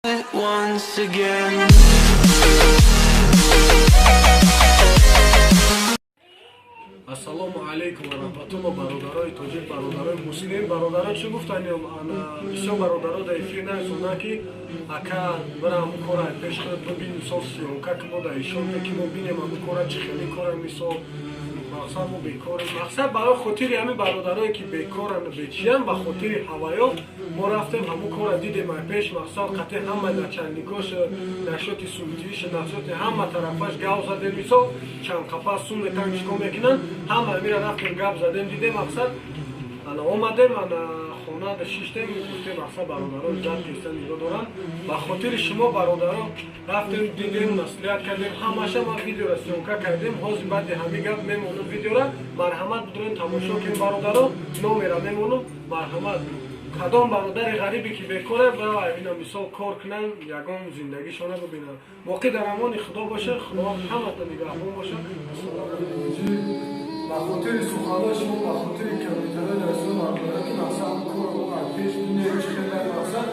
It once again. Ассалому алайкум ва раҳматулло, бародарои тоҷик, бародарои муслим, бародаро. Чӣ гуфтанем? Ана бисёр бародаро дар эфир нарасонда, ки ака, бира ҳамун кора пеш худ бибин, мисол, съёмка ки мо дар ишон, ки мо бинем ҳамун кора чӣ хеле кора. Мисол, мақсад, мо бекорем. Мақсад, барои хотири ҳамин бародарое, ки бекоранд, бечиян, ба хотири ҳаваё мо рафтем, ҳамун кора дидем ай пеш. Мақсад, қатъи ҳама начальникош, нашоти сумтиш, нашоти ҳама тарафаш гап задем. Мисол, чанд қапа сум метан, чикор мекунанд, ҳама амира рафтем, гап задем, дидем. Мақсад, ана омадем, ана хона шиштем, гуфтем, мақсад, бародаро ҷад кеста нигоҳ доранд. Ба хотири шумо, бародаро, рафтем, дидем, маслиҳат кардем, ҳамаша ма видеора съёмка кардем. Ҳозир баъди ҳамин гап мемонам видеора, марҳамат, бидурен, тамошо кунем, бародаро. Номера мемонам, марҳамат. Кадом бародари ғарибе, ки бекоре, ина мисол кор кунанд, ягон зиндагишона бибинанд. Боқӣ дар амони Худо боша, Худованд ҳамата нигаҳбон боша. Ба хотири суханои шумо, ба хотири комментариҳои нарасони бародаро, ки мақсад, корро мо пеш бинем, чӣ хеле мақсад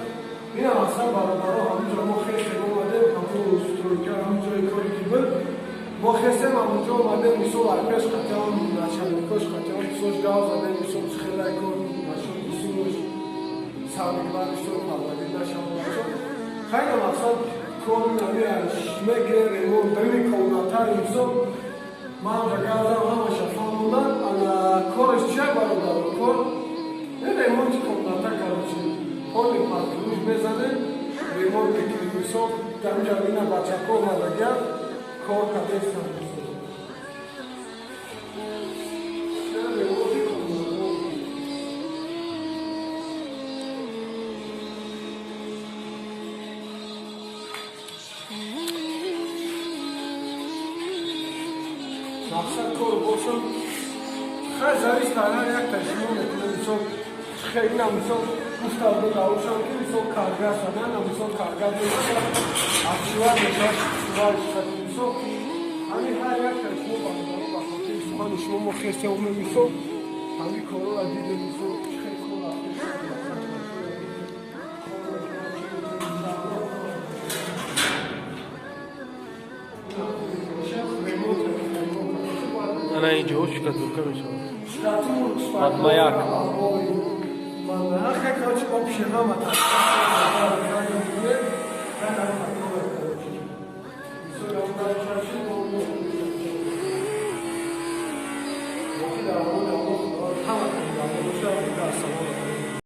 ина. Мақсад, бародаро, ҳаминҷо мо хестем, омадем, ҳамун стройка, ҳамун ҷои коре ки буд, мо хестем, ҳамунҷо омадем. Мисол, айпеш қатъиан начальникош, қатъиан мисолш гап задем. Мисол, чӣ хеле кор нашоти сумуш сармигваришо парварӣ нашавад. Хайна, мақсад, кор нами мегирем, ремонт дами комната. Мисол, ман гап задам, ҳамаша фаҳмондан. Ана кораш чия, бародаро? Кор ремонти комната, короче, поли под ключ мезанем, ремонт мекунем. Мисол, дамҷа ина бачако омадагия, кор кардестан. Мисол, ремонти комната. Мақсад, кор бошам, хай, зависит ҳар якта шумо мекунем. Мисол, хеле, мисол, гуфта буд аушам, ки мисол карга садан, мисол, карга обшивать мешавад. Мисол, ҳамин ҳар якта шумо, бародаро, ба хотири сухани шумо мо хестем, омем, мисол, ҳамин корора дидем. Мисол, хел кор. Ана инҷо штукатурка мешавад. Маяк. Короче, общий ҳама.